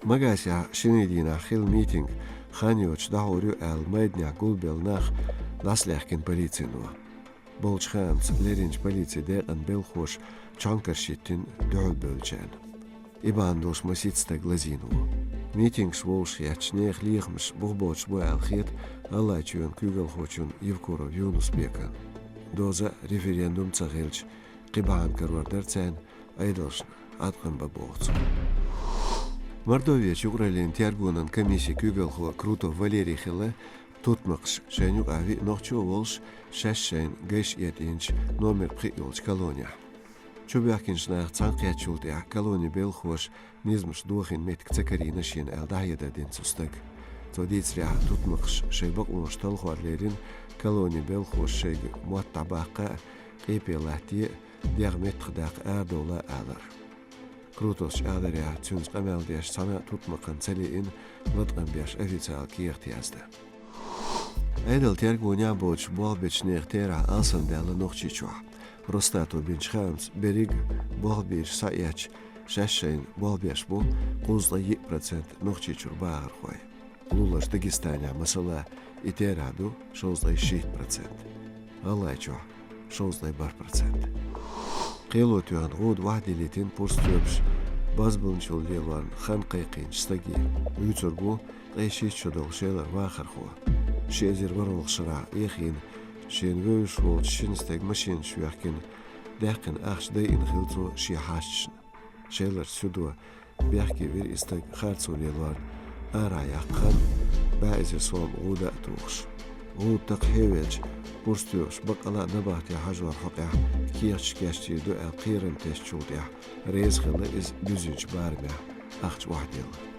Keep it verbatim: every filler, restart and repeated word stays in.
Магасехь шинарин дийнахь хилла митинг хан йоцуш дӀахьур ю аьлла, майданехь гулбелла нах дӀасалаьхкина полицино. Болчу хаамца леринчу полицин декъан белхоша чонкарш йиттина дуьхьал бевллачарна. И бахьана долуш масийтта стаг лазийна ву. Митингаш вовшахъетташ нехан лехамаш бух боцуш бу аьлла хета ГӀалгӀайчоьнан куьйгалхочунна Евкуров Юнус-Бекна. Доза а, референдум а ца хилча, кхин бахьана карор дара царна Ӏедалшна Ӏаткъам бан боху цо. Мордовечу юкъараллин тергонан комиссин куьйгалхо Крутов Валерий хилла тутмакхаш шайна юкъахь виъ нохчо а волуш, шаьш шайна гайш этӀийначу номер пхиъ йолчу колонехь. Чубоьхкинчу нахах цхьаьнакхеттачул тӀаьхьа колонин белхоша низамаш дохийна меттиг ца карийна шена аьлла, дӀахьедар дина цу стага. Цо дийцарехь, тутмакхаш шайн бакъонаш талхор лерина колонин белхоша шайга мотт дӀабаккха а, къепе латте а, дегӀ меттах даккха арадовла а алар. Крутовс чӀагӀдарехь, цуьнца къамел деш цхьана а тутмакхана ца лиъна, латкъам беш официалан кехат яздан. Ӏедалан тергонехь боцуш болх бечу нехан терахь алсамдаьлла Нохчийчохь. Росстато бинчу хаамца, берриг болх бийраш схьаэцча, шаьш шайна болх беш бу кхузткъе йиъ процент Нохчийчуьра бахархой. Луларчу Дагестанехь, масала, и терахь ду шовзткъе шийтта процент. ГӀалгӀайчохь шовзткъе бархӀ процент. Кхело тоьхна гӀуда охьадилийтина пурстоьпаш бозбуунчалла лелорна хан кхайкхийначу стаге. Вуьйцург ву ткъе шийтта шо долу Шелара вахархо. Ши эзар ворхӀалгӀачу шарахь Ӏехийна, шена вевзаш волчу шина стеган машинаш йоьхкина, даьккхина ахча дайина хилла цо шен хьашташна. Шеларчу судо бехке вира и стаг харцо лелорна арахь яккха хан, бӀе эзар сом гӀуда а тухуш. ГӀуда такха хьевелча, пурстоьпаш баккъала а набахте хьажор хьокъехь кехаташ кечдийр ду аьлла кхерам тесначул тӀаьхьа реза хилла иза дуьзначу барамехь ахча охьадилла.